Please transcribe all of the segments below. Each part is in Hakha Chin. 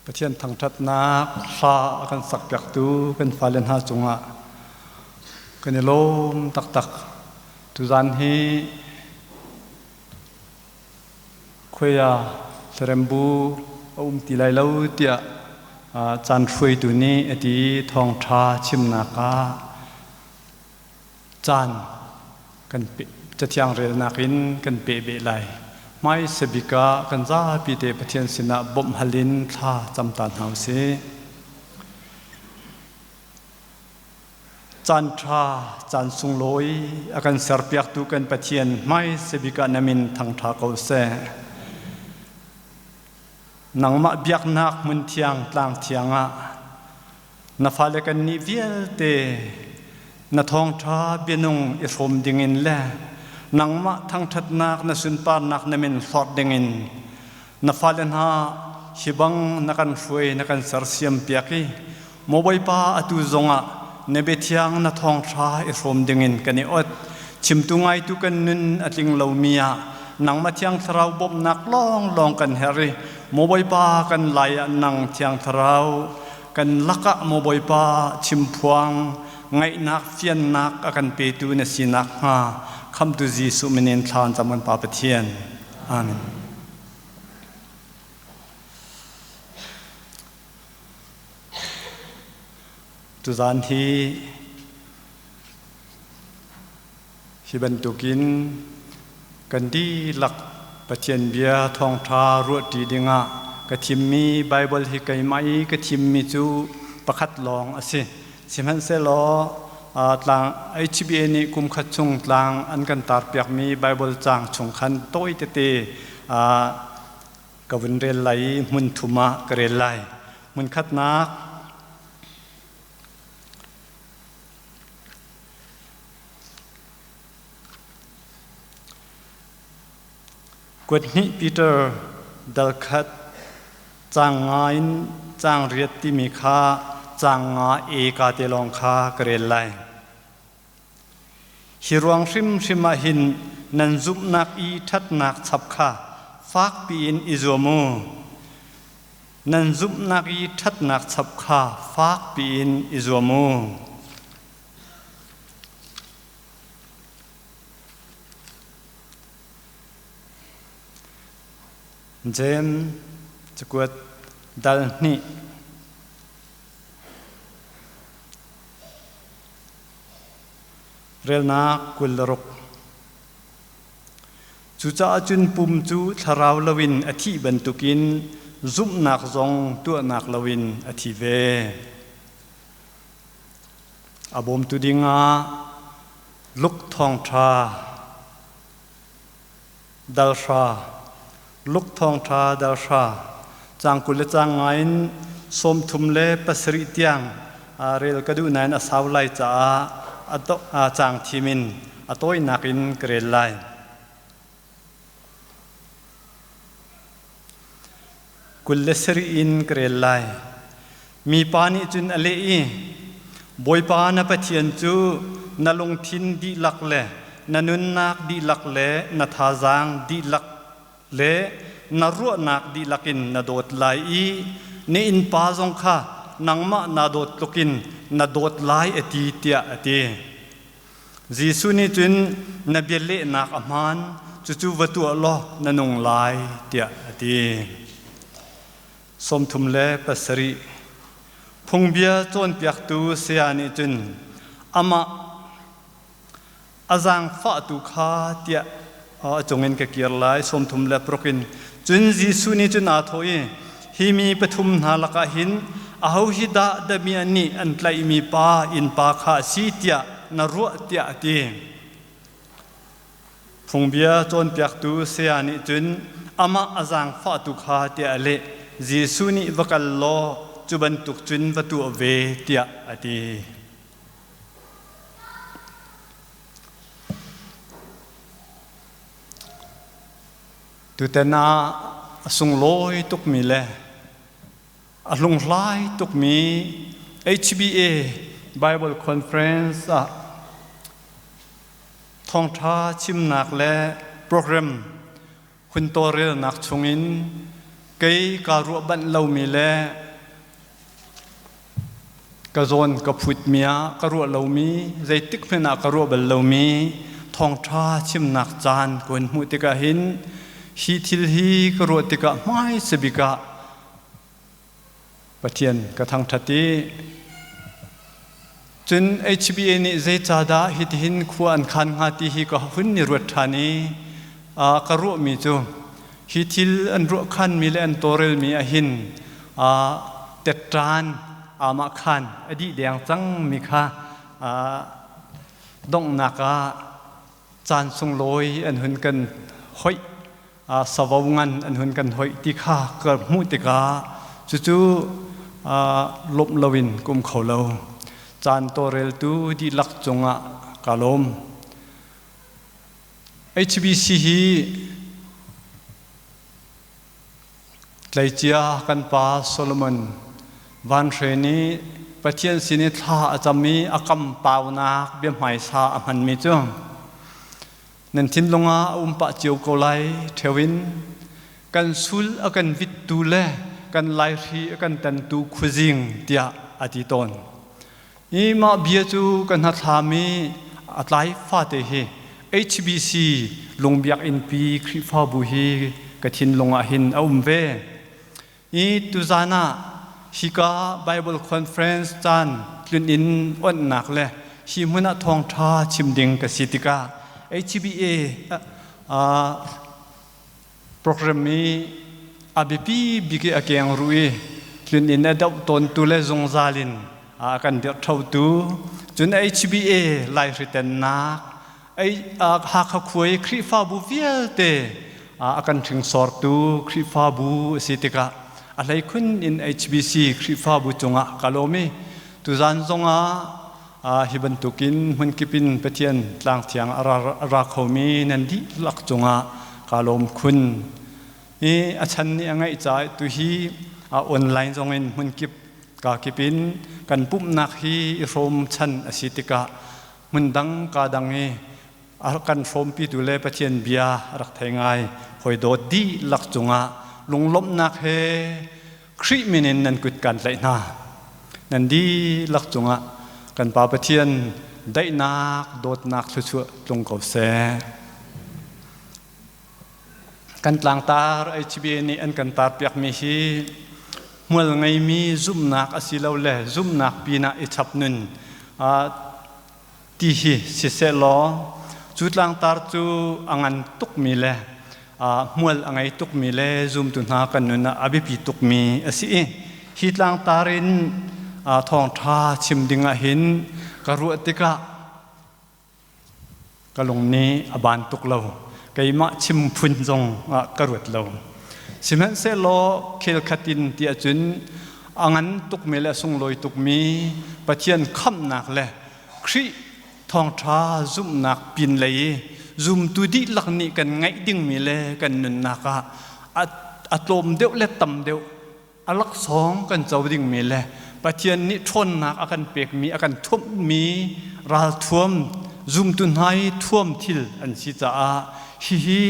Pathian thangṭhatnak hla a kan sakpiaktu kan fale hna cungah kan i lawm taktak. Tuzan hi khuia hlarembu a um ti lai lo tiah caan hruaitu nih a ti thawngṭha chimnak ah caan kan Cathiang relnak in kan peh beh lai. Hmaisa bik ah kan zapi te Pathian sinah bawmh hal in thla cam ta hna usih. Caan ṭha, caan sunglawi a kan serpiaktu kan Pathian hmaisa bik ah na min thangṭha ko seh. Nangmah biaknak hmun thiang tlang thiang ah Na fale kannih vialte na thawngṭha bianung i hrawm dingin le nangmah thangṭhatnak na sunparnak na min hlorh dingin na fale hna hi bang na kan hruai na kan sersiam piak i maw Bawipa atu zongah na biathiang na thawngṭha i hrawm dingin kan i ot. Chimtu ngaitu kan nun a tling lomi ah nangmah Thiang Thlarau bawmhnak lawnglawng kan herh i maw Bawipa kan lai ah nang Thiang Thlarau Kan lakah maw Bawipa chimphuang ngaihnak fiannak a kan petu na si nakhnga khamtu Jesuh min in thla an cam kan Pa Pathian. Amen. Tuzaan hi hi bantukin kan dihlak Pathian bia thawngṭha ruahṭi dingah ka thimmi Baibal hi keimah i ka thimmi cu pakhat lawng a si. Sihmanhsehlaw tlang HBA nih kum khat chung tlang an kan tarpiakmi Baibal caang chung khan tawi tete ka vun rel lai i hmun thum ah ka rel lai. Hmun khatnak Kuathnih Peter dal khat caang nga in caang riat timi kha caang nga e ka te lawng kha ka rel lai. Hi ruang hrimhrim ah hin nan zumhnak i ṭhatnak chap kha fakpi in i zuam u. Nan zumhnak i ṭhatnak chap kha fakpi in i zuam u. Jeim cakuat dal hnih. Relnak 26. Cucaah cun pum cu thlarau loin a thih bantukin zumhnak zong tuahnak loin a thi ve. A bawmtu dingah Luk thawngṭha dal hra, Luk thawngṭha dal hra, caang 20 le caang nga in 37 tiang rel ka duh nain a sau lai caah a caang thim in a tawinak in ka rel lai. 27 in ka rel lai. Mipa nih cun a leh i, Bawipa na Pathian cu na lungthin dihlak le na nunnak dihlak le na thazaang dihlak le na ruahnak dihlak in na dawt lai i na innpa zong kha nangmah naa dawt tlukin na dawt lai a ti tiah a ti. Jesuh nih cun na bialehnak a hmaan, cucu va tuah law na nung lai tiah a ti. 37 Phungbia cawnpiaktu saya nih cun amah a zaangfahtu kha tiah a cungin ka kir lai 36 in cun Jesuh nih cun aa thawh i hi mi pathum hna lakah hin aho hi dah damiah nih an tlaihmi pa innpa kha a si tiah na ruah tiah a ti. Phungbia cawnpiaktu saya nih cun amah a zaangfahtu kha tiah a leh. Jesuh nih va kal law cu bantuk cun va tuah ve tiah a ti. Tutan ah a sunglawi tukmi le a hlunghlai tukmi HBA Bible Conference ah thawngṭha chimnak le program hun tawlrelnak chungin Kei kaa ruah banh lomi le ka zawn ka phutmi ah ka ruah lomi, zeitik hmanh ah ka ruah bal lomi thawngṭha chimnak caan ka hun hmuh tikah hin hi thil hi ka ruah tikah hmaisa bik ah Pathian ka thangṭhat i cun HBA nih zeicahdah hitihin khua an khan hnga ti hi ka hun i ruat ṭhan i ka ruahmi cu hi thil an ruahkhanmi le an tawlrelmi ahhin tetṭan aamahkhan a dih deng cangmi kha donghnak ah caan sunglawi an hun kan hoih, savo ngan an hun kan hoih ti kha ka hmuh tikah cucu lawmh loin ka um kho lo. Caan tawlreltu dihlak cungah ka lawm. HBC hi tleicia kan pa Solomon Van Hre nih Pathian sin i thla a cam i a kam paunak biahmaisa a hmanmi cu nan thinlung ah a um pah cio ko lai ṭheo in kan sul a kan vittu le kan laihri a kan tantu khuazing tiah a ti tawn. Hi mah bia cu ka hnathlam i a tlai fate hi HBC Lungbiakinnpi Khrihfabu hi ka thinlung ah hin a um ve. Hi tuzan ah hika Bible Conference caan tlun in onhnak le hi hmun ah thawngṭha chim ding ka si tikah HBA program i a biapi bik i a keng ruh i tlun inn a doh tawntu le zungzal in a kan dirh ṭhotu cun HBA laihri-tennak Hakha khua i Khrihfabu vialte a kan hringsortu Khrihfabu a si tikah a hleikhun in HBC Khrihfabu cungah ka lawm i tuzan zongah Hi bantukin hmunkip in Pathian tlangthiang a ra khomi nan dihlak cungah kaa lawm khun. Hi a chan nih a ngaih caah tuhi online zongin hmunkip kakip in kan pumhnak hi i hrawm chan a si tikah hmundang kaa dang i a kan hrawmpitu le Pathian bia a rak thei ngai hawi dawt dihlak cungah lunglawmhnak he Khrih min in nan kut kan tlaih hna. Nan dihlak cungah kan Pa Pathian daihnak, dawtnak thluachuah tlung ko seh. Kan tlangtar HBA nih an kan tarpiakmi hi hmual ngeimi zumhnak asilole zumhnak pinah i chap nun ti hi siseh law cu tlangtar cu a ngan tukmi le hmual a ngei tukmi le zumtu hna kan nun ah a biapi tukmi a si i hi tlangtar in thawngṭha chim ding ah hin ka ruah tikah ka lung nih a ban tuk lo. Keimah chim phun zong ah ka ruat lo. Sihmanhsehlaw khel khat in ti ahcun a ngan tukmi le a sunglawi tukmi Pathian khamhnak le Khrih thawngṭha zumhnak pinlei i zumtu dihlak nih kan ngaih dingmi le kan nunnak ah a tlawm deuh le tam deuh a laksawng kan co dingmi le Pathian nih ṭhawnnak a kan pekmi a kan thuamhmi ralthuam zumtu hna i thuam thil an si caah hihi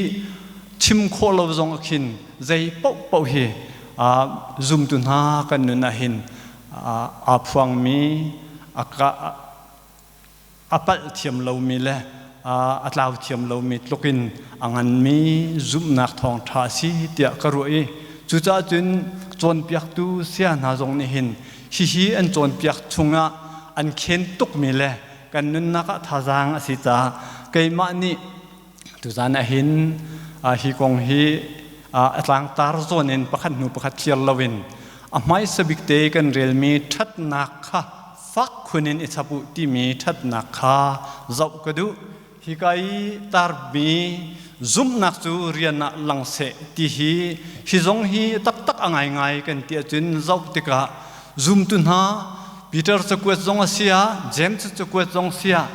chim khawh lo zong ah khin zei paohpaoh hi zumtu hna kan nun ah hin aa phuangmi a palh thiam lomi le a tlau thiam lomi tlukin a nganmi zumhnak thawngṭha a si tiah ka ruah i cucaah cun cawnpiaktu saya hna zong nih hin hihi an cawnpiak chungah an khen tukmi le kan nunnak ah thazaang a si caah keimah nih Tuzan ah hin hi kong hi a tlangtar zawn in pakhat hnu pakhat thlir loin a hmaisa bik te kan relmi ṭhatnak kha fak khun in i chap u timi ṭhatnak kha zoh ka duh. Hika i tarmi zumhnak cu rian ah lang seh ti hi hi zong hi taktak a ngaingai kan ti ahcun zoh tikah zumtu hna Peter cakuat zong a si ah James cakuat zong si ah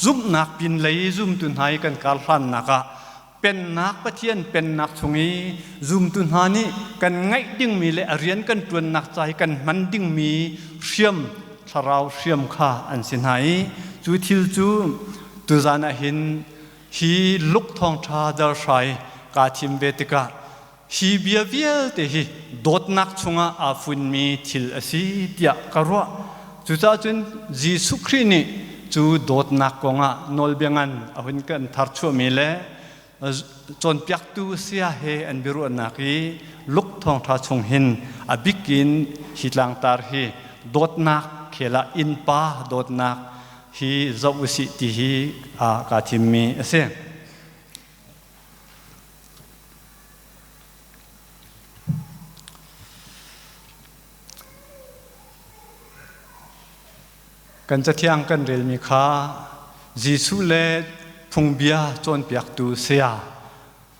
zumhnak pinlei zumtu hna i kan kar hlannak ah pennak Pathian pennak chung i zumtu hna nih kan ngaih dingmi le a rian kan ṭuannak ca i kan hman dingmi hriam thlarau hriam kha an si hna i cu thil cu tuzan ah hin hi Luke thawngṭha darhrai kaa thim ve tikah. Hi bia vialte hi dawtnak chungah aa funmi thil a si tiah ka ruah. Cucaah cun Jesuh Khrih nih cu dawtnak kongah nawlbia ngan a hun kan tharchuahmi le cawnpiaktu saya he an biaruahnak i Luke thawngṭha chung hin a bikin hi tlangtar hi dawtnak khel ah innpa dawtnak hi zoh usih ti hi kaa thimmi a si. Kan cathiang kan relmi kha Jesuh le phungbia cawnpiaktu saya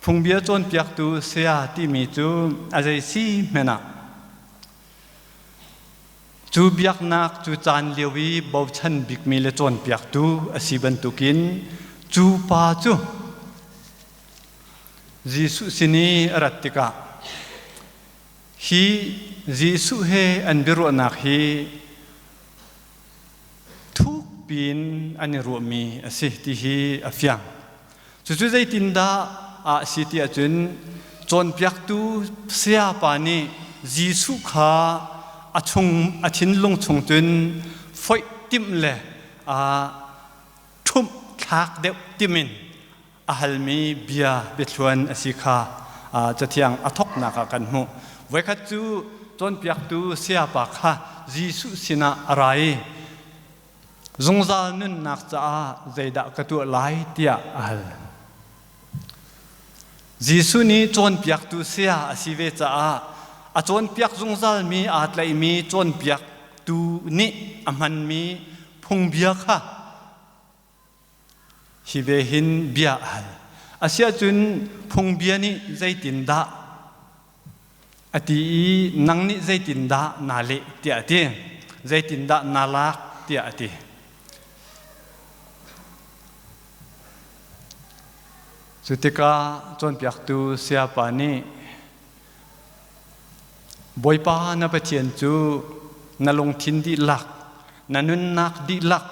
phungbia cawnpiaktu saya timi cu a zei si hmanh ah Cu biaknak cu caan lio i bochan bikmi le cawnpiaktu a si bantukin cu pa cu Jesuh sin i a rat tikah hi Jesuh he an biaruahnak hi thukpi in an i ruahmi a si ti hi a fiang. Cucu zeitindah a si ti ahcun cawnpiaktu sayapa nih Jesuh kha a chung a thinlung chung cun foih timh le a ṭhumh thlak deuh timh in a halmi bia biathluan a si kha Cathiang a thawknak ah kan hmuh. Voikhat cu cawnpiaktu sayapa kha Jesuh sinah a ra i zungzal nunnak caah zeidah ka tuah lai tiah a hal. Jesuh nih cawnpiaktu saya a si ve caah a cawnpiak zungzalmi aa tlaihmi cawnpiaktu nih a hmanmi phungbia kha hi ve hin bia a hal. Asiahcun phungbia nih zeitindah a ti i nang nih zeitindah naa leh tiah a ti. Zeitindah naa lak tiah a ti. Cu tikah cawnpiaktu sayapa nih Bawipa na Pathian cu na lungthin dihlak, na nunnak dihlak,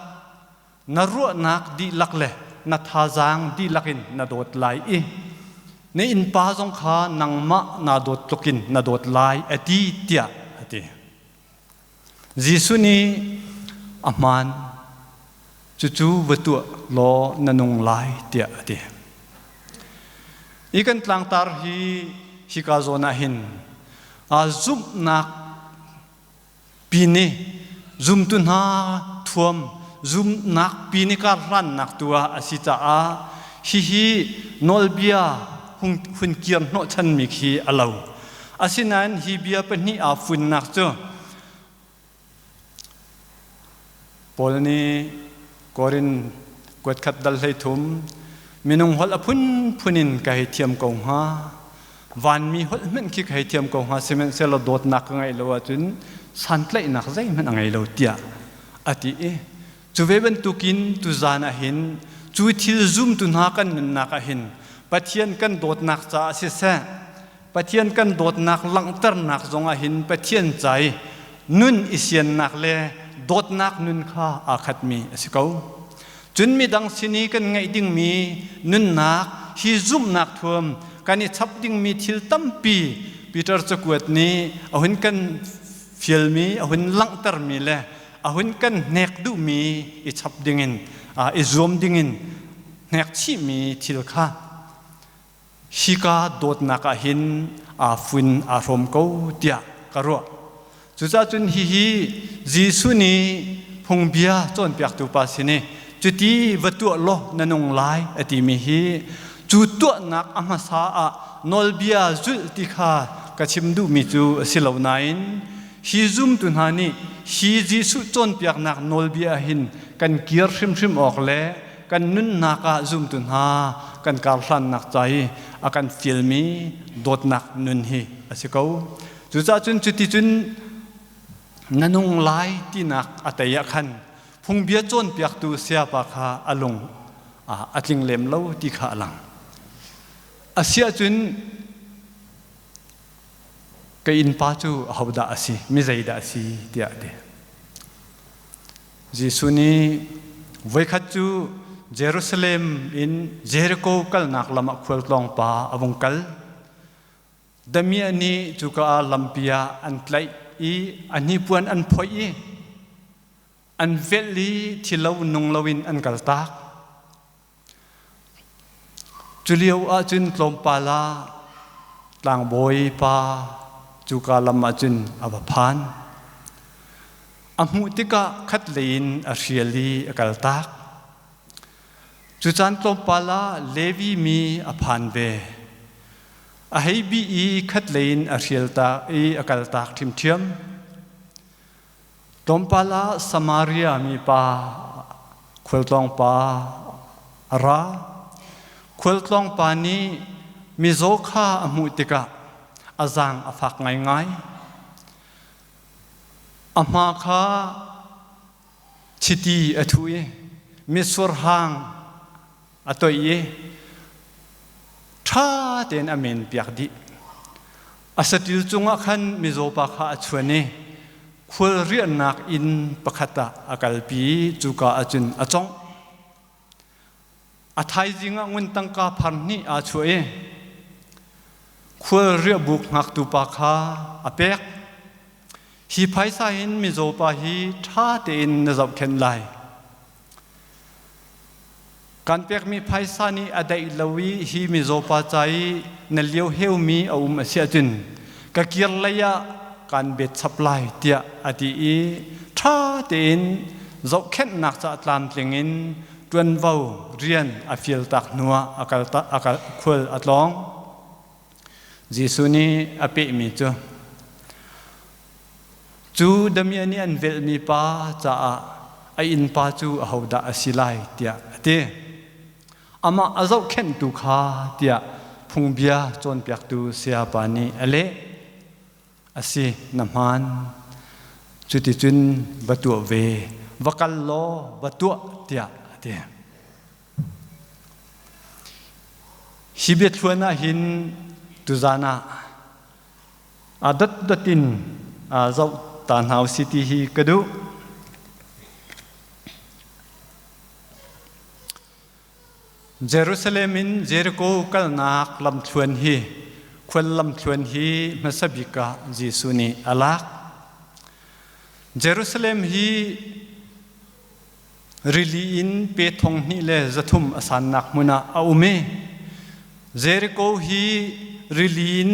na ruahnak dihlak le na thazaang dihlak in na dawt lai i na innpa zong kha nangmah naa dawt tlukin na dawt lai a ti tiah a ti. Jesuh nih a hmaan cucu va tuah law na nung lai tiah a ti. Hi kan tlangtar hi hika zawn ah hin zumhnak Pine zumtu hna thuam zumnak pine kar hlannak tu ah a si caah hihi nawlbia hun kir hnawhchanmi khi a lo. Asinain hi bia pahnih aa funnak cu Paul nih Korin kuatkhat dal 13 minung holh a phunphun in ka hei thiam ko hnga Vanmi holh hmanh khi ka hei thiam ko hnga sihmanhsehlaw dawtnak ka ngeih lo ahcun santlaihnak zeihmanh a ngei lo tiah a ti i cu ve bantukin tuzaan ah hin cu thil zumtu hna kan nunnak ah hin Pathian kan dawtnak caah siseh Pathian kan dawtnak langhternak zongah hin Pathian ca i nun i siannak le dawtnak nun kha aa khatmi a si ko. Cun midang sin i kan ngeih dingmi nunnak hi zumhnak thuam kan i chap dingmi thil tampi Peter cakuat nih a hun kan fialmi, a hun langhtermi le a hun kan hnek duhmi i chap dingin, i zuam dingin hnek chihmi thil kha hika dawtnak ah hin aa fun aa hrawm ko tiah ka ruah. Cucaah cun hihi Jesuh nih phungbia cawnpiaktu pa sin i cuti va tuah law na nung lai a timi hi cu tuahnak a hmasa ah nawlbia zulh ti kha ka chim duhmi cu a si lo nain hi zumtu hna nih hi Jesuh cawnpiaknak nawlbia ah hin kan kir hrimhrim awk le kan nunnak ah zumtu hna kan karhlannak ca i a kan fialmi dawtnak nun hi a si ko. Cucaah cun cuticun na nung lai tinak a tei ah khan phungbia cawnpiaktu sayapa kha a lung a tling lem lo ti kha a lang. Asiahcun ka innpa cu ahodah a si, mi zeidah a si tiah a ti. Jesuh nih voikhat cu Jerusalem in Jericho kalnak lam ah khualtlawng pa a vung kal. Damiah nih cuka ah lampi ah an tlaih i a hnipuan an phoih i an velh i thilo nung loin an kaltak. Culio ahcun tlawmpal ah tlangbawi pa cuka lam ahcun a va phan. A hmuh tikah khatlei in a hrial i a kaltak. Cu caan tlawmpal ah Levi mi a phan ve. A hei bih i khatlei in a hrialtak i a kaltak ṭhiamṭhiam. Tlawmpal ah Samaria mipa khualtlawng pa a ra. Khualtlawng pa nih mizaw kha a hmuh tikah a zaang a fak ngaingai. A hma kha chiti a thuh i mitsur hang a toih i ṭha tein a menpiak dih. A saṭil cungah khan mizaw pa kha a chuan i khual riahnak inn pakhat ah a kalpi i cuka ah cun a cawngh. A thaizing ah ngun tangka phar hnih aa chuah i khual riahbuk hngaktu pa kha a pek. Hi phaisa hin mizaw pa hi ṭha tein na zohkhenh lai. Kan pekmi phaisa nih a daih lo i hi mizaw pa ca i na lio heumi a um a si ahcun ka kir lei ah kaan bet chap lai tiah a ti i ṭha tein zohkhenhnak ca tlamtling in ṭuanvo rian a fialtak hnuah a kal a kal khual a tlawng. Jesuh nih a pehmi cu Cu damiah nih an velhmi pa caah a innpa cu ahodah a si lai tiah a ti. Amah a zohkhenhtu kha tiah phungbia cawnpiaktu sayapa nih a leh. A si, na hmaan. Cuticun va tuah ve, va kal law va tuah tiah a ti. Hi biathluan ah hin tuzan ah A dotdot in zoh ta hna usih ti hi ka duh. Jerusalem in Jericho kalnak lamthluan hi khual lamthluan hi hmasa bik ah Jesuh nih a lak. Jerusalem hi Rili in pe 2300 a sannak hmun ah a um i Jericho hi rili in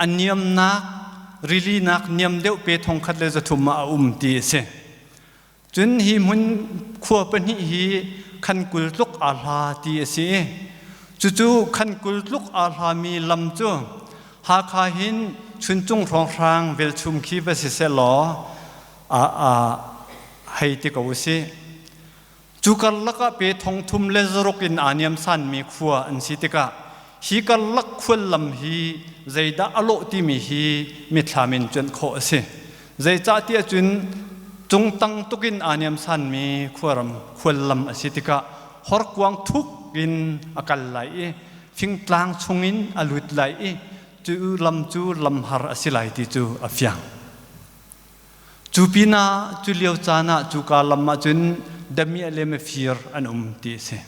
a niamnak rili nak niam deuh pe 1300 ah a um ti a si. Cun hi hmun khua pahnih hi khan 20 tluk aa hla ti a si. Cucu khan 20 tluk aa hlami lam cu Hakha hin Chuncung hrawnghrang velchum khi va si seh law hei ti ko usih. Cu karlak ah pe 3600 in aa niamsanmi khua an si tikah hi karlak khuallam hi zeidah a lawh timi hi mitthlam in cuanh khawh a si. Zeicahtiah cun cungtang tuk in aa niamsanmi khuaram khuallam a si tikah horkuang thuk in a kal lai i fingtlang chungin a lut lai i cu lam cu lamhar a si lai ti cu a fiang. Cu pinah cu lio caan ah cuka lam ah cun damiah le mifir an um ti a si.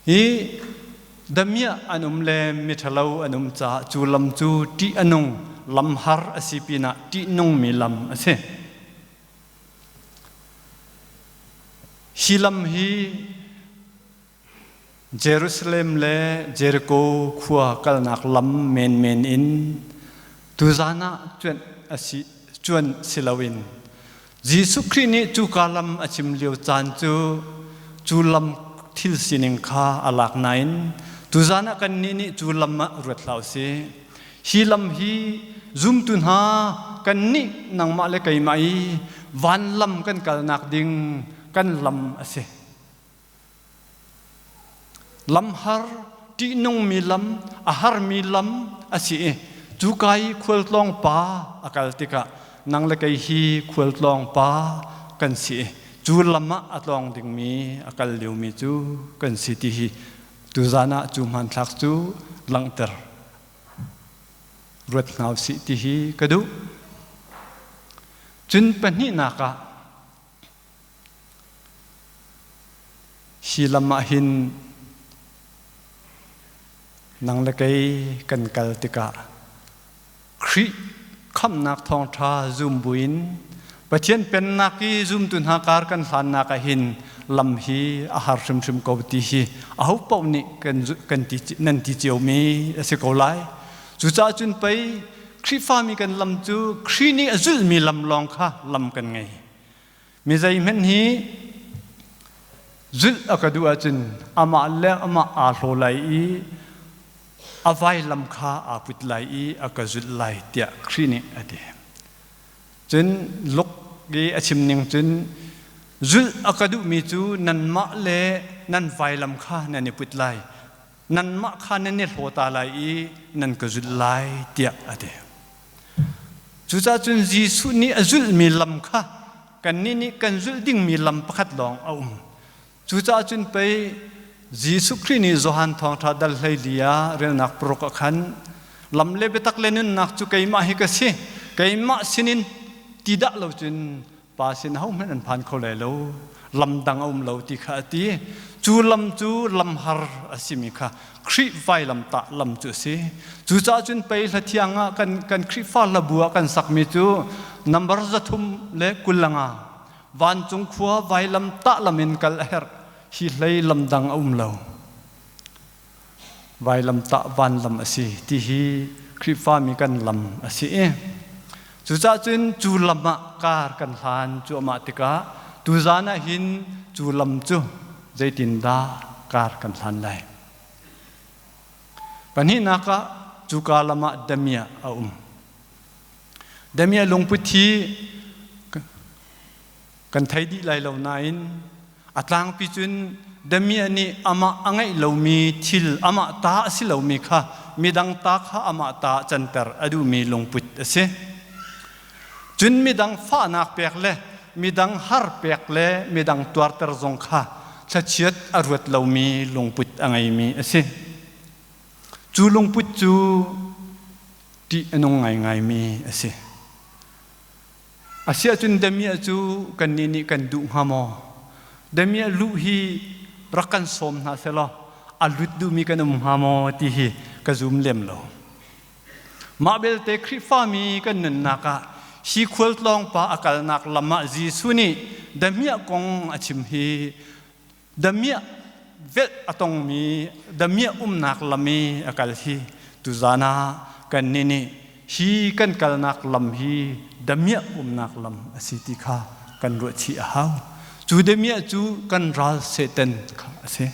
Hi damiah an um le miṭhalo an um caah cu lam cu ṭih a nung, lam har a si pinah ṭihnungmi lam a si. Hi lam hi Jerusalem le Jericho khua kalnak lam menmen in tuzan ah cuanh a si cuanh si loin Jesuh Khrih nih cuka lam a chim lio caan cu cu lam thil sining kha a lak nain tuzan ah kannih nih cu lam ah ruat hlah usih. Hi lam hi zumtu hna kannih nangmah le keimah i van lam kan kalnak ding kan lam a si. Lamhar, ṭihnungmi lam, a harmi lam a si i cuka i khualtlawng pa a kal tikah nang le kei hi khualtlawng pa kan si i cu lam ah a tlawng dingmi a kal liomi cu kan si ti hi tuzan ah cu hmanthlak cu langhter ruat hna usih ti hi ka duh. Cun pahnihnak ah Hi lam ah hin Nang le kei kan kal tikah Khrih khamhnak thawngṭha zum buin Pathian pennak i zumtu hna kar kan hlannak ah hin lam hi a har hrimhrim ko ti hi aho paoh nih kan, kan ti, nan ti ciomi a si ko lai. Cucaah cun pei Khrihfami kan lam cu Khrih nih a zulhmi lam lawng kha lam kan ngei. Mi zeihmanh hi zulh a ka duh ahcun amah le amah aa hlaw lai i a vailam kha aa put lai i a ka zulh lai tiah Khrih nih a ti. Cun Luke i a chim ning cun zulh a ka duhmi cu nanmah le nan vailam kha nan i put lai, nanmah kha nan i hlaw ta lai i nan ka zulh lai tiah a ti. Cucaah cun Jesuh nih a zulhmi lam kha kannih nih kan zulh dingmi lam pakhat lawng a um. Cucaah cun pei Jesuh Khrih nih Johan Thawngṭha dal 14 ah relnak paruk ah khan lam le biatak le nunnak cu keimah hi ka si, keimah sinin ti dah lo cun Pa sin ahohmanh an phan kho lai lo, lam dang a um lo ti kha a ti. Cu lam cu lam har a simi kha Khrih vailamtah lam cu a si. Cucaah cun pei hlathiang ah kan, kan Khrihfa hlabu ah kan sakmi cu nambar 325 vancung khua vailamtah lam in kal a herh. Hi hlei lam dang a um lo. Vailamtah vanlam a si ti hi Khrihfami kan lam a si i cucaah cun cu lam ah kar kan hlan cuahmah tikah tuzan ah hin cu lam cu zeitindah kar kan hlan lai. Pahnihnak ah cuka lam ah damiah a um. Damiah lungput hi kan thei dih lai lo nain A tlangpi cun damiah nih amah a ngeih lomi thil amah ta a si lomi kha midang ta kha amah ta canter a duhmi lungput a si. Cun midang fahnak pek le midang har pek le midang tuarter zong kha thlachiat a ruat lomi lungput a ngeimi a si. Cu lungput cu ṭih a nung ngaingaimi a si. Asiahcun damiah cu kannih nih kan duh hnga maw? Damiah luh hi rak kan sawm hna selaw a lut duhmi kan um hnga maw ti hi ka zum lem lo. Mah belte Khrihfami kan nunnak ah hi khualtlawng pa a kalnak lam ah Jesuh nih damiah kong a chim hi damiah velh a tongmi damiah umnak lam i a kal hi tuzan ah kannih nih hi kan kalnak lam hi damiah umnak lam a si ti kha kan ruahchih a hau. Cu damiah cu kan ral Satan kha a si.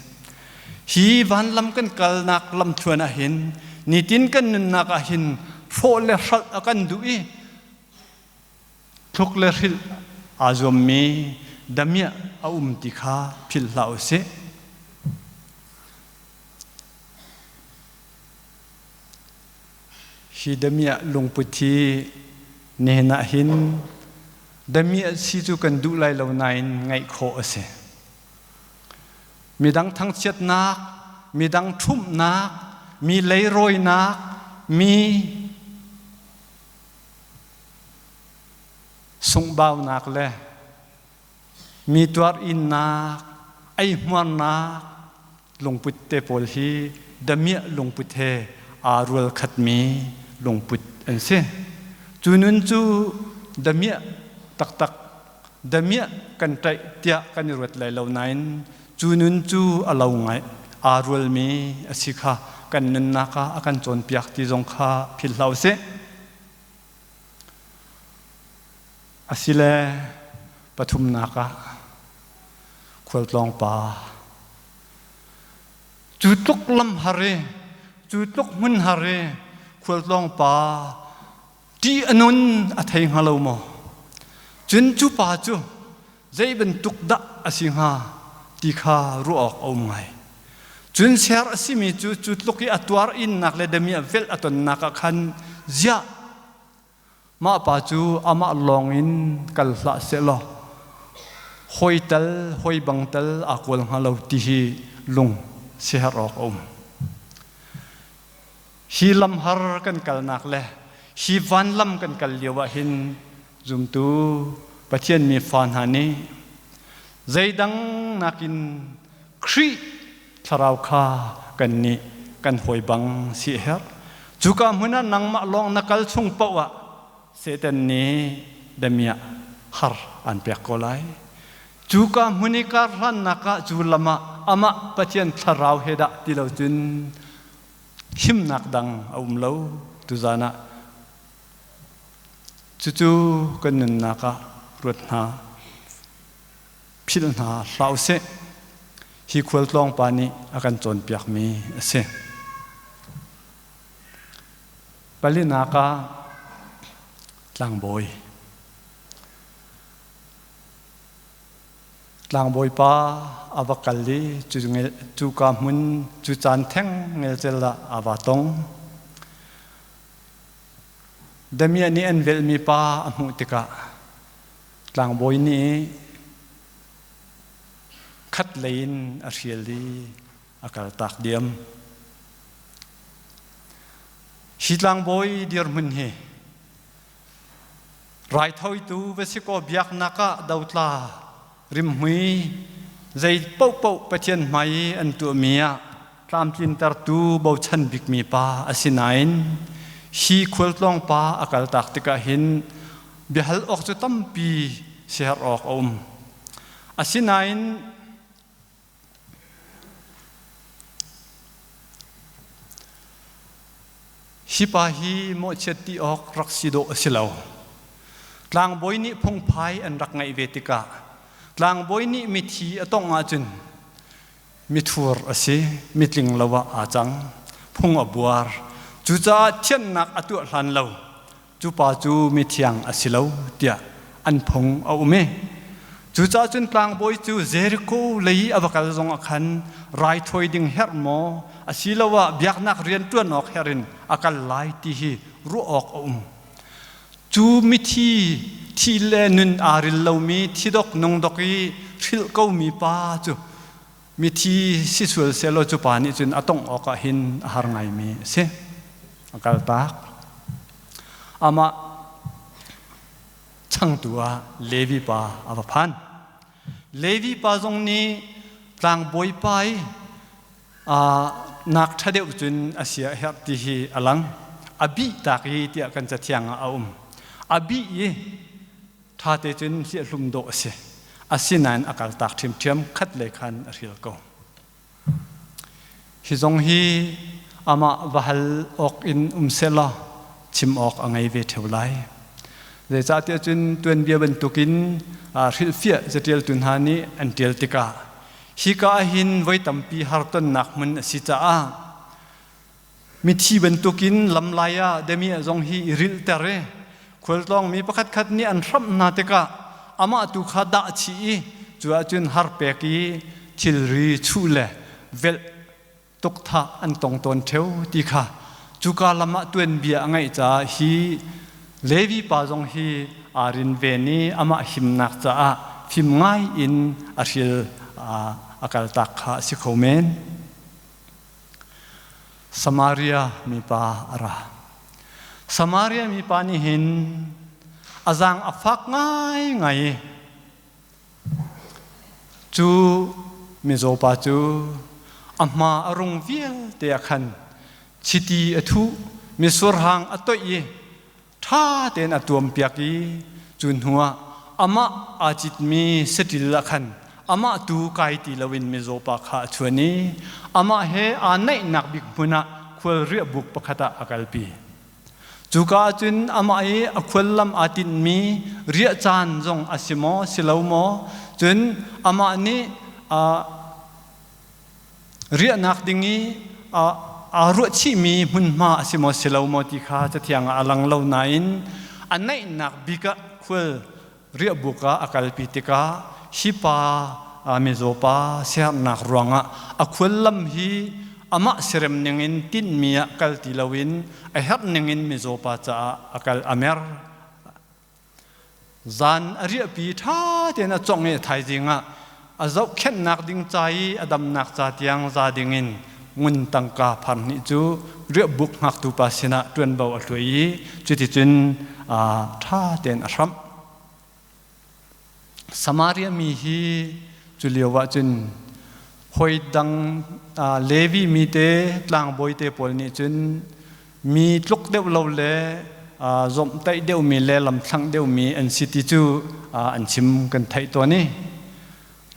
Hi vanlam kan kalnak lamthluan ah hin nitin kan nunnak ah hin hrawh le hralh a kan duh i Thluk le hrilh aa zuammi damiah a um ti kha philh hlah u sih. Hi damiah lungput hi nihin ah hin damiah si cu kan duh lai lo nain ngaih khawh a si. Midang thangchiatnak, midang ṭhumhnak, mi leirawinak, mi Sunghbaunak le mi tuar-innak, eihmuarnak lungput te pawl hi damiah lungput he aa rual khatmi lungput an si. Cu nun cu damiah taktak, damiah kan ṭaih tiah kan i ruat lai lo nain cu nun cu a lo ngai aa rualmi a si kha kan nunnak ah a kan cawnpiak ti zong kha philh hlah usih. Asile pathumnak ah khualtlawng pa cu tluk lam har i cu tluk hmun har i khualtlawng pa ṭih a nun a thei hnga lo maw? Cun cu pa cu zei bantuk dah a si hnga ti kha ruah awk a um ngai. Cun ser a simi cu cu tluk i a tuar innak le damiah velh a tonnak ah khan ziah mah pa cu amah lawng in kal hlah sehlaw hawi tal hawi bang tal aa kawl hnga lo ti hi lung siaherh awk a um. Hi lamhar kan kalnak le hi vanlam kan kal lio ah hin zumtu Pathian mi fa hna nih zeidang nakin Khrih thlarau kha kan nih kan hawi bang si a herh. Cuka hmun ah nangmah lawng na kal chung paoh ah Satan nih damiah har aan pek ko lai. Cuka hmun i kar hlannak ah cu lam ah amah Pathian thlarau he dah ti lo cun himnak dang a um lo tuzan ah. Cucu kan nunnak ah ruat hna, philh hna hlah usih. Hi khualtlawng pa nih a kan cawnpiakmi a si. Palinak ah tlangbawi. Tlangbawi pa a va kal i cuka hmun cu caan theng ngelcel ah a va tong. Damiah nih an velhmi pa a hmuh tikah tlangbawi nih khat lei in a hrial i a kaltak diam. Hi tlangbawi dirhmun hi raithawitu va si kaw biaknak ah dotla rimhmui zei paohpaoh Pathian hmai i an tuahmi ah tlamtlintertu bochan bikmi pa a si nain hi khualtlawng pa a kaltak tikah hin biahal awk cu tampi siaherh awk a um. Asinain Hi pa hi mawhchiat ti awk rak si dawh a si lo. Tlangbawi nih phungphai an rak ngeih ve tikah tlangbawi nih mithi a tongh ahcun mithur a si, mitling lo ah aa cang, phung a buar. Cucaah thiannak a tuah hlan lo cu pa cu mithiang a si lo tiah an phung a um i cucaah cun tlangbawi cu Jericho lei a va kal zong ah khan raithawi ding herh maw asiloah biaknak rian ṭuan awk herh in a kal lai ti hi ruah awk a um. Cu mithi thi le nun aa ril lomi thidok nungdok i hrilh komi pa cu mithi si sual sehlaw cu pa nih cun a tongh awk ah hin a har ngaimi a si. A kaltak. Amah changtu ah Levi pa a va phan. Levi pa zong nih tlangbawi pa i nak ṭha deuh cun a sia a herh ti hi a lang. A bih tak i tiah kan cathiang ah a um. A bih i ṭhate cun hliahhlum dawh a si. Asinain a kaltak ṭhiamṭhiam khat lei khan a hrial ko. Hi zong hi amah va hal awk in um sehlaw chim awk a ngei ve ṭheo lai. Zeicahtiah cun tuanbia bantukin hrilhfiah caṭialtu hna nih an ṭial tikah hika ahhin voi tampi hartonnak hmun a si caah Mithi bantukin lamlai ah damiah zong hi i rilhter i khualtlawngmi pakhatkhat nih an hramh hna tikah amah tu kha dah chih i cu ahcun har pek i thilri chuh le velh tukthah an tong tawn ṭheo ti kha cuka lam ah tuanbia a ngeih caah hi Levi pa zong hi aa rin ven i amah himnak caah fim ngai in a hrial a kaltak kha a si kho men. Samaria mipa a ra. Samaria mipa nih hin a zaang a fak ngaingai i cu mizaw pa cu a hma a rung vialte ah khan chiti a thuh, misurhang a toih i ṭha tein a tuampiak i cu hnuah amah aa citmi saṭil ah khan amah tu kai ti loin mizaw pa kha a chuan i amah he aa naihnak bik hmun ah khual riahbuk pakhat ah a kalpi. Cuka ah cun amah i a khuallam aa tinhmi riah caan zong a si maw, si lo maw, cun amah nih riahnak ding i aa ruahchihmi hmunhma a si maw si lo maw ti kha cathiang ah a lang lo nain a naihnak bik ah khual riahbuk ah a kalpi tikah hi pa mizaw pa siaherhnak ruangah a khuallam hi amah sirem ningin tinhmi ah kal ti loin a herh ningin mizaw pa caah a kal a mer. Zan a riahpi ṭha tein a congh i a thaizing ah a zohkhenhnak ding ca i a damnak ca tiang za dingin ngun tangka phar hnih cu riahbuk hngaktu pa sinah ṭuanvo a hluai i cuticun ṭha tein a hramh. Samaria mi hi cu lio ah cun Hoi dang Levi mi te tlangbawi te pawl nih cun mi tluk deuh lo le zomhtaih deuhmi le lamthlang deuhmi an si ti cu an chim kan theih tawn i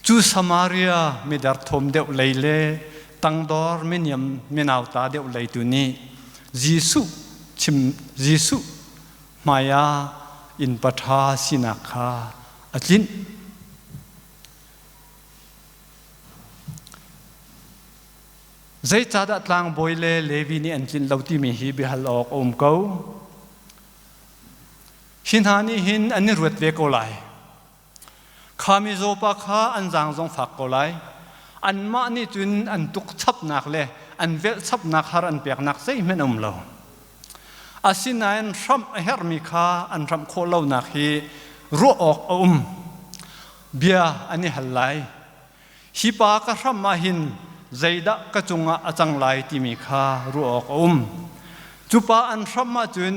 cu Samaria miderthawm deuh lei le tangdor miniam minauta deuh lei tu nih Jesuh chim Jesuh hmaiah innpa ṭha sinak kha a tlinh. Zeicahdah tlangbawi le Levi nih an tlinh lo timi hi biahal awk a um ko. Hi hna nih hin an i ruat ve ko lai. Kha mizaw pa kha an zaang zong fak ko lai. Anmah nih cun an tuk chapnak le an velh chapnak har an peknak zeihmanh a um lo. Asinain hramh a herhmi kha an hramh khawh lonak hi ruah awk a um. Bia an i hal lai. Hi pa ka hramh ah hin zeidah ka cungah a cang lai timi kha ruah awk a um. Cu pa an hramh ahcun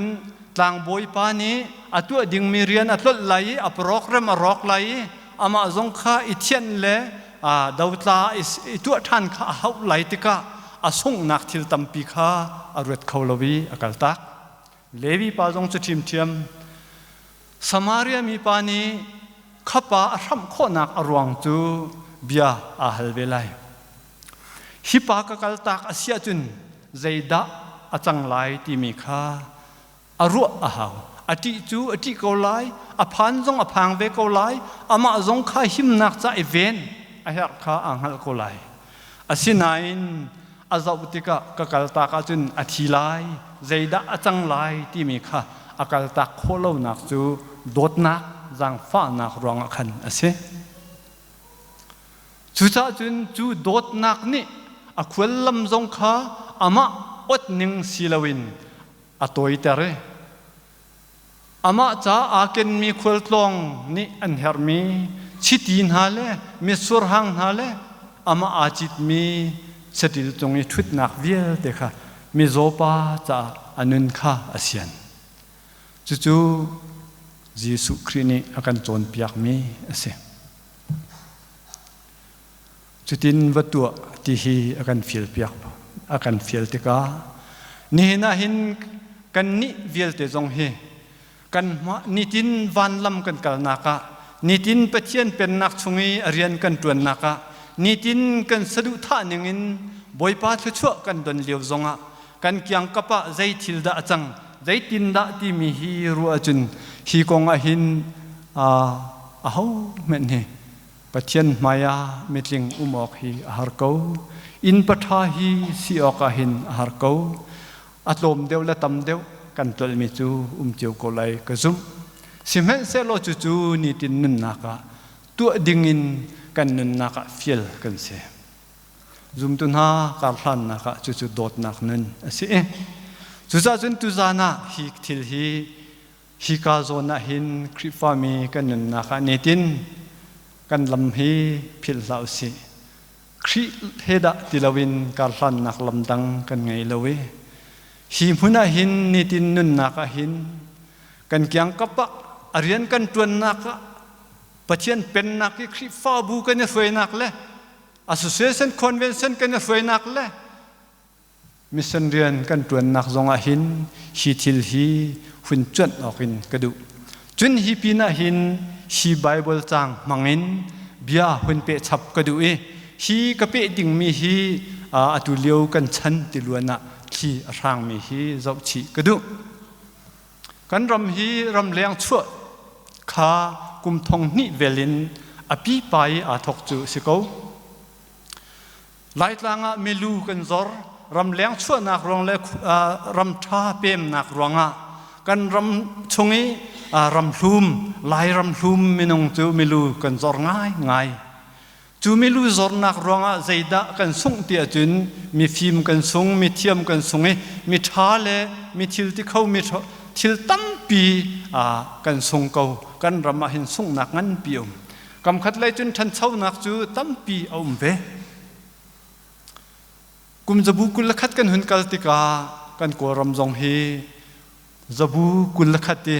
tlangbawi pa nih a tuah dingmi rian a tlolh lai i a program a rawk lai i amah zong kha i thianh le dotla i tuah ṭhan kha a hauh lai tikah a sunghnak thil tampi kha a ruat kho lo i a kaltak. Levi pa zong cu ṭhiamṭhiam. Samaria mi pa nih kha pa a hramh khawhnak a ruang cu bia aa hal ve lai. Hi pa ka kaltak a si ahcun zeidah a cang lai timi kha a ruah a hau. A ṭih cu a ṭih ko lai, a phan zong a phang ve ko lai, amah zong kha himnak ca i ven a herh kha aa hngalh ko lai. Asinain a zoh tikah ka kaltak ahcun a thi lai, zeidah a cang lai timi kha a kaltak khawh lonak cu dawtnak, zaangfahnak ruangah khan a si. Cucaah cun cu dawtnak nih a khuallam zong kha amah ot ning si loin a tawiter i amah ca aa kenmi khualtlawng nih an herhmi chiti hna le mitsur hang hna le amah aa citmi saṭil cung i ṭhutnak vialte kha mizaw pa caah a nun kha a sian. Cucu Jesuh Khrih nih a kan cawnpiakmi a si. Cutin va tuah ti hi a kan fialpiak a kan fial tikah nihin ah hin kannih vialte zong hi kan nitin vanlam kan kalnak ah nitin Pathian pennak chung i a rian kan ṭuannak ah nitin kan saduhthah ningin Bawipa thluachuah kan don lio zongah kan kiangkap ah zei thil dah a cang zeitindah timi hi ruah ahcun hi kong ah hin aho hmanh hi Pathian hmai ah mitling um awk hi a har ko. Inn paṭha hi si awk ah hin a har ko. A tlawm deuh le tam deuh kan tlolhmi cu um cio ko lai ka zumh. Sihmanhsehlaw cucu nitin nunnak ah tuah dingin kan nunnak ah fial kan si. Zumtu hna karhlannak ah cucu dawtnak nun a si. Cucaah cun tuzaan ah hi thil hi Hika zawn ah hin Khrihfami kan nunnak ah nitin kan lam hi philh hlah usih. Khrih he dah ti loin karhlannak lam dang kan ngei lo i hi hmun ah hin nitin nunnak ah hin kan kiangkap ah a rian kan ṭuannak ah Pathian pennak i Khrihfabu kan i hruainak le Association Convention kan i hruainak le Mission rian kan ṭuannak zongah hin hi thil hi hun cuanh awkin ka duh. Cun hi pinah hin hi Baibal caang hmangin bia hun pehchap ka duh i hi ka peh dingmi hi atu lio kan chan tiluan ah thli a hrangmi hi zohchih ka duh. Kan ram hi ramleng chuah kha kum thong hnih vel in a pipa i aa thawk cu a si ko. Laitlang ah milu kan zor, ramleng chuahnak ruang le ram ṭha pemnak ruangah kan ram chung i ramhlum, Lai ramhlum minung cu milu kan zor ngaingai. Cu milu zornak ruangah zeidah kan sungh ti ahcun mifim kan sung, mithiam kan sung i miṭha le mi thil ti kho mi thil tampi kan sung ko. Kan ram ah hin sunghnak nganpi um. Kamkhat lei cun ṭhanchonak cu tampi a um ve. Kum zabu 21 kan hun kal tikah kan Kawlram zong hi zabu 21 i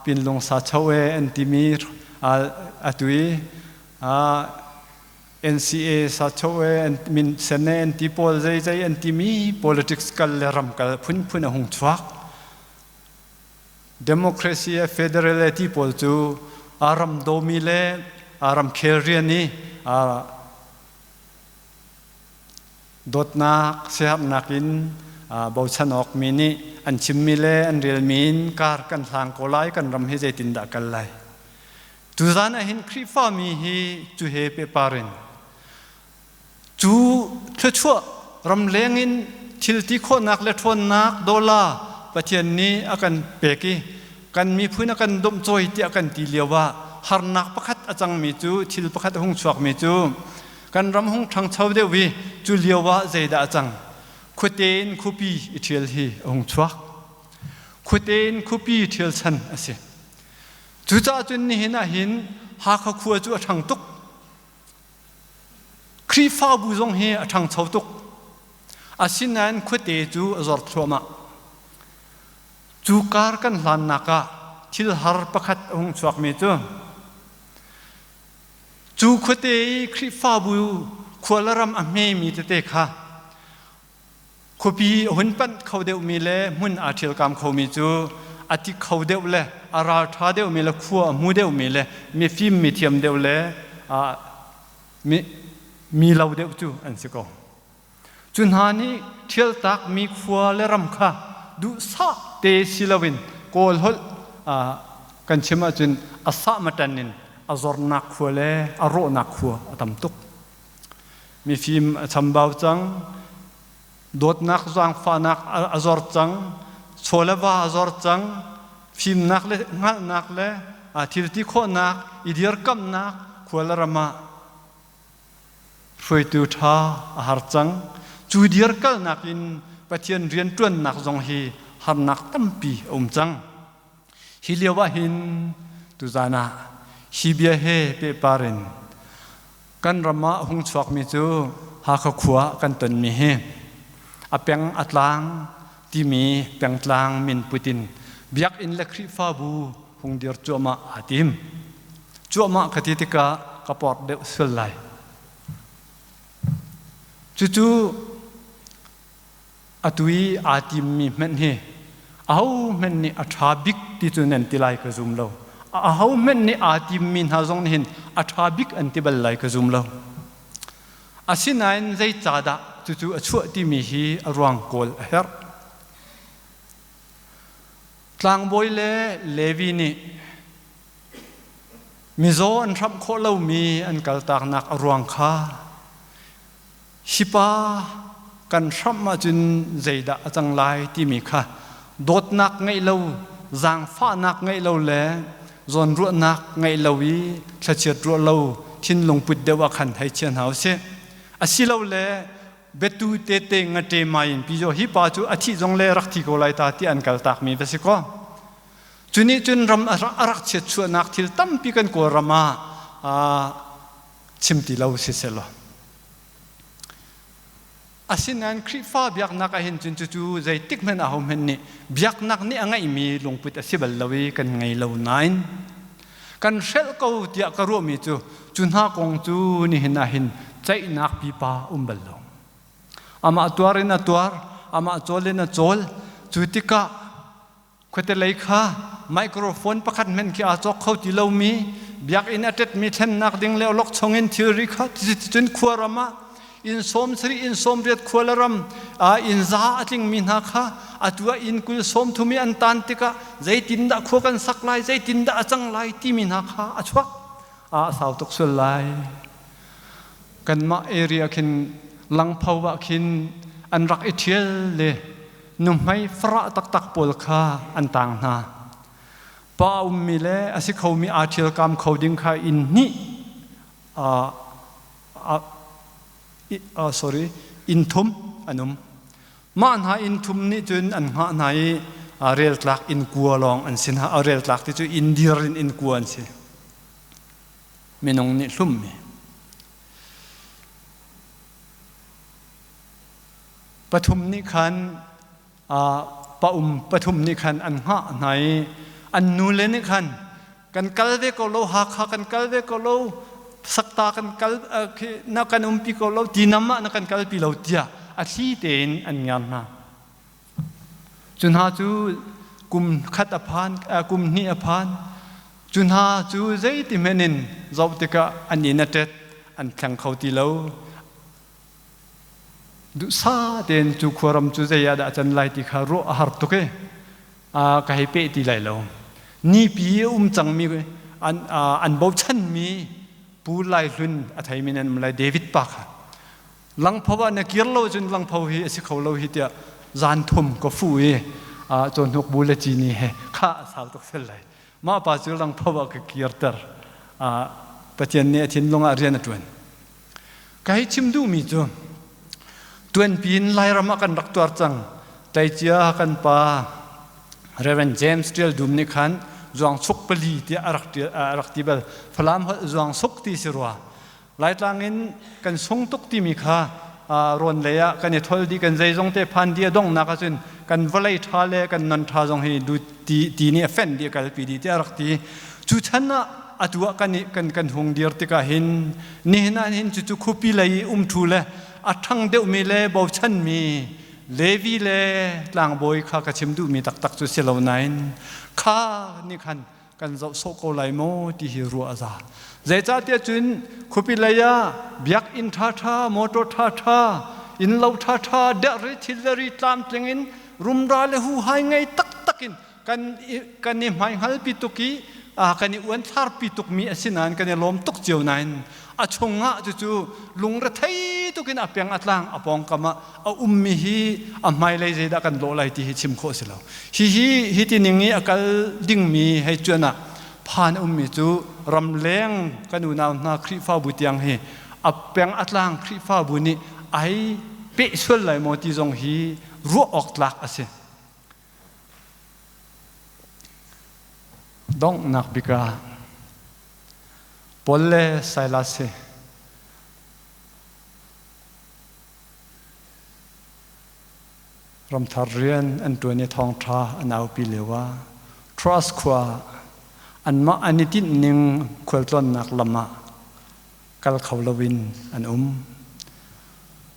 Pinlung sa cho e an timi atu i. NCA sacho e min sen e an ti pawl zeizei an timi politics kal le ram kal phunphun a hung chuak. Democracy e federal e ti pawl cu a ram dawmi le a ramkhel rian i dawtnak siaherhnak in bochan awk mi nih an chimmi le an relmi in kar kan hlang ko lai, kan ram hi zeitindah kal lai. Tuzan ah hin Khrihfami hi cu he pehpar in cu thluachuah ramleng in thil ti khawhnak le ṭhawnnak dollar Pathian nih a kan pek i kan miphun a kan domhcawi tiah kan ti lio ah harnak pakhat a cangmi cu, thil pakhat a hung chuakmi cu, kan ram hung ṭhangcho deuh i cu lio ah zeidah a cang? Khuate in khuapi i ṭhial hi a hung chuak. Khuate in khuapi ṭhial chan a si. Cucaah cun nihin ah hin Hakha khua cu a ṭhang tuk. Khrihfabu zong hi a ṭhangcho tuk. Asinain khuate cu a zor thluahmah. Cu kar kan hlannak ah thil har pakhat a hung chuakmi cu, cu khuate i Khrihfabu khua le ram a hmemi tete kha Khuapi a hun panh kho deuhmi le hmun aa ṭhialkam khomi cu a ti kho deuh le a ralṭha deuhmi le khua a hmu deuhmi le mifim mithiam deuh le mi, mi lo deuh cu an si ko. Cu hna nih ṭhialtakmi khua le ram kha duhsah te si loin Kawl holh kan chim ahcun a sahmatan in a zornak khua le a rawhnak khua a tam tuk. Mifim a chambau cang, dawtnak zaangfahnak a zor cang, chaw le va a zor cang, fimnak le hngalhnak le thilti khawhnak, i dirkamnak khua le ram ah hruaitu ṭha a har cang. Cu dirkalnak in Pathian rianṭuannak zong hi harnak tampi a um cang. Hi lio ah hin tuzan ah hi bia he pehpar in kan ram ah hung chuakmi cu Hakha khua kan tonmi hi a peng a tlang timi pengtlang min put in biakinn le Khrihfabu hung dir cuahmah aa tim. Cuahmah ka ti tikah ka port deuh sual lai. Cucu Atu i aa timmi hmanh hi ahohmanh nih a ṭha bik ti cu nan ti lai ka zum lo. Ahohmanh nih aa timmi hna zong nih hin a ṭha bik an ti bal lai ka zum lo. Asinain zeicahdah cucu a chuah timi hi a ruang kawl a herh. Tlangbawi le Levi nih mizaw an hramh khawh lomi an kaltaknak a ruang kha Hi pa kan hramh ahcun zeidah a cang lai timi kha dawtnak ngeih lo, zaangfahnak ngeih lo le zawnruahnak ngeih lo i thlachiat ruah lo thinlung put deuh ah khan hei chia hna usih. Asilole biatu tete ngate mai in pi hi pa cu a thih zong le rak thi ko lai ta ti an kaltakmi va si kaw. Cu nih cun ram a rak chiatchuahnak thil tampi kan Kawlram ah chim ti lo siselaw. Asinain Khrihfa biaknak ahhin cun cucu zeitik hmanh aho hmanh nih biaknak nih a ngeihmi lungput a si bal lo i kan ngei lo nain kan hrelh ko tiah ka ruahmi cu cu hna kong cu nihin ahhin ceihnak pipa um bal lo. Amah tuar in a tuar, amah cawl in a cawl. Cu tikah Khuate lei kha microphone pakhat hmanh khi aa cawk kho ti lomi, biakinn a ṭetmi thlennak ding le awlokchong in thilri kha cun khuaram ah inn 70 inn 80 khua le ram inn za a tlingmi hna kha atu ah inn 20 30 i an tan tikah zeitindah khua kan sak lai, zeitindah a cang lai timi hna kha a chuak. A sau tuk sual lai. Kanmah area khin Langpho ah khin an rak i ṭhial le nuhmei farah taktak pawl kha an tang hna. Pa ummi le a si khomi aa ṭhialkam kho ding kha inn hnih sorry inn thum an um. Mah hna inn thum nih cun an hngah hna i reltlak inn kua lawng an si hna. Reltlak ti cu inn dir in inn kua an si. Minung nih hlummi. Pathum nih khan pa um pathum nih khan an hngah hna i an nule nih khan kan kal ve ko lo, Hakha kan kal ve ko lo. Sakta kan kal na kan umpi ko lo tinam ah na kan kalpi lo tiah a thli tein an ngiar hna. Cu hna cu kum khat a phan kum hnih a phan cu hna cu zeiti hmanh in zoh tikah an inn a ṭet an thleng kho ti lo. Duhsah tein cu khuaram cu zei ah dah a can lai ti kha ruah a har tuk i ka hei peh ti lai lo. Nipi a um cangmi an bochanmi Pu Lai Hlun a theimi nan um lai David pa kha langpho ah na kir lo cun langpho hi a si kho lo hi tiah zan thum ka fu i cawhnuk bu le cini he kha a sau tuk sel lai. Mah pa cu langpho ah ka kirter. Pathian nih a thinlung ah rian a ṭuan. Ka hei chim duhmi cu tuanpi in Lairam ah kan rak tuar cang. Tleicia kan pa Reverend James Tial Dum nih khan zuangchuk pali tiah a rak a rak ti bal. Falam holh zuangsuk ti si rua. Laitlang in kan sung tuk timi kha rawn lei ah kan i thol dih kan zeizong te phan dih a donghnak ahcun kan vawlei ṭha le kan non ṭha zong hi du ti ti nih a fenh dih a kalpi dih tiah a rak ti. Cu chan ah atu ah kan kan kan hung dir tikah hin nihin ah hin cucu khuapi lei i umṭhu le a ṭhang deuhmi le bochanmi Levi le tlangbawi kha ka chim duhmi taktak cu si lo nain kha nih khan kan zoh sawh ko lai maw ti hi ruah a za. Zeicahtiah cun khuapi lei ah biakinn ṭhaṭha, motor ṭhaṭha, innlo ṭhaṭha, dehri thilri tlamtling in rumra le huhai ngei taktak in kan kan i hmaihngalpi tuk i kan i uanthlarpi tukmi a si nain kan i lawm tuk cio nain a chungah cucu lungrethei tukin a peng a tlang a pawngkam ah a ummi hi a hmailei zeidah kan lawh lai ti hi chim khawh si lo. Hihi hi ti ning i a kal dingmi hei cuan ah phan a ummi cu ramleng kan unau hna Khrihfabu tiang hi a peng a tlang Khrihfabu nih ai peh sual lai maw ti zong hi ruah awk tlak a si. Donghnak bik ah Paul le Silas hi Ramthar rian an ṭuan i thawngṭha an aupi lioah Troas khua ah anmah an i tinhning khualtlawnnak lam ah kal kho loin an um.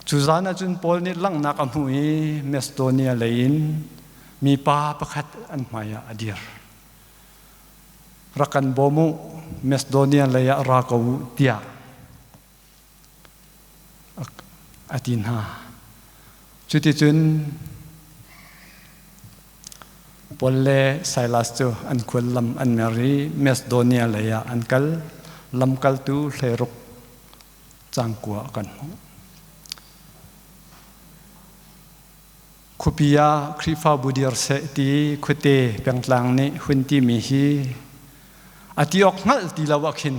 Cu zan ah cun Paul nih langhnak a hmuh i Macedonia lei in mipa pakhat an hmaiah a dir. Rak kan bawm u, Macedonia lei ah ra ko u tiah a ti hna. Cuticun Paul le Silas cu an khuallam an mer i Macedonia lei ah an kal. Lamkaltu hleiruk cangkua kan hmuh. Khuapi ah Khrihfabu dir seh ti khuate pengtlang nih hun timi hi a ti awk hngalh ti lo ah khin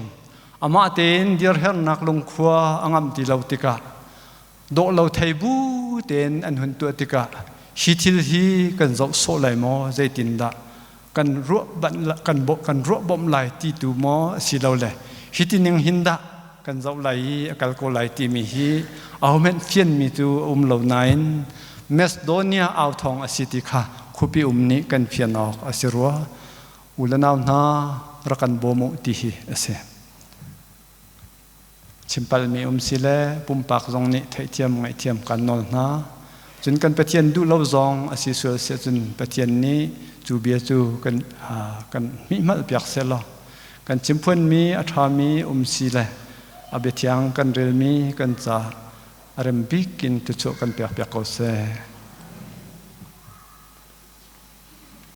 amah tein dirhernak lungkhua a ngam ti lo tikah dawh lo thei bu tein an hun tuah tikah hi thil hi kan zoh sawh lai maw zeitindah kan ruah kan kan ruah bawmh lai ti tu maw asilole hi ti ning hin dah kan zoh lai i a kal ko lai timi hi ahohmanh fianmi cu a um lo nain Macedonia au thawng a si ti kha khuapi um nih kan fian awk a si rua. U le nau hna rak kan bawm u ti hi a si. Chimpalmi um si le pumpak zong nih theihthiam ngaihthiam kan nawl hna. Cun kan Pathian duh lo zong a si sual si ahcun Pathian nih cu bia cu kan kan hmihmalh piak sehlaw kan chimphuanmi a ṭhami um si le a biathiang kan relmi kan ca a rem bik in tuchuah kan pek piak ko seh.